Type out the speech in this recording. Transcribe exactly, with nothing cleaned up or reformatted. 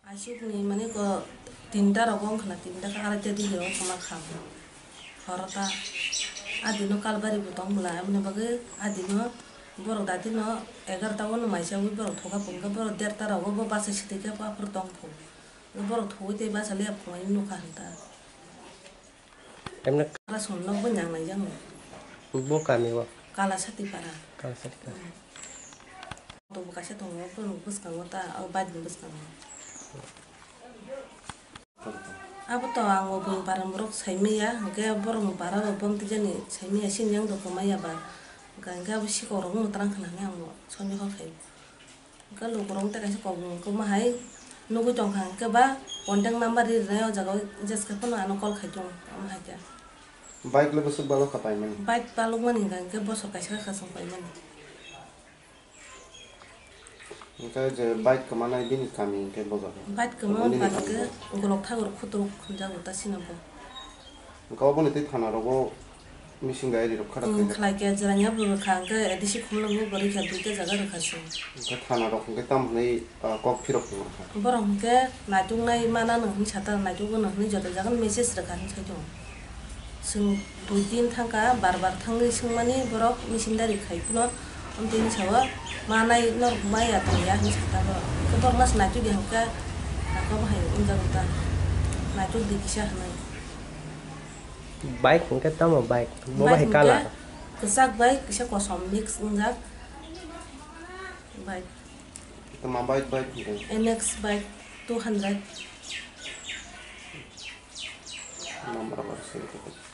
Aswkni mane ko tinta rogo wngkha na, tinta ka araita digi rogo wngkha ma kha bo. Horo ta adino kalbari bo tong bwla, aboni bagwi adino borok dadino egarta o no mai chawi borok thoka phunukha, borok derta rogo bo bachai sitwi khe aphuru tong phu. Borok thuwi tei bacha liya phunai nukha hinta. Emne Kala song nok bo nyang nai jang. Bo kami o. Kala sati para. Kala sati para. To bo kaisa tongo, bo bwskango ta, o bike ni bwskango. Abo to ang o bwrwi para borok sai maya, hwnkhe borok ni para bo bom tijani sai maya, sini yang do kwmaya ba. Hwnkhe abo sikok rok no twlang khna hinwi ang bo sonjo kha khai. Hwnkhe lukurok tei kaisa kok bo wngkhe omo hai nugui tongkha, hwnkhe ba contact number ri rwnai o jaga o jeska phano ano call khai tongo, omo hai khe. Bike le bwswk balok kha paimani? Bike balokmani hwnkha hwnkhe bosor kaisa kha chwng paimani. Hwnkhe je bike kwmanai bini kami hwnkhe bo jaga? Bike kwma bini wngkha kami hwnkhe bo. Golok thagor khuturuk khunjago ta sino bo. Hwnkhe oboni tei thana rogo missing diary rok khara Ang khaijak. Khlai khe jwraini abo rwkha hwnkhe A D C Khumulwng bo rwkha, duita jaga rwkha se. Hwnkhe thana rok hwnkhe tamo hwnwi, ah, kok phirok tongkha? Borok hwnkhe naituknai manano hwnwi sata, naitukgwno hwnwi joto jaga message rwkha hwnwi sai tongo. Chwng dui din thangkha, bar bar thangwi swngmani borok missing diary khai phano, amtwini sao manai norok maya tongya hwnwi sata borok. Hwnkhe borok mas naitukya hwnkhe abo hai wngjago ta, naitukdi kisa hwnwi. Bike hwnkhe tamo bike? Bo Bike bahai hwnkhe colour? Kwchak bai kisa kosom mix wngjak bike. Tama bike, bike hwnkhe? N X bike two hundred. Number bar seri khe.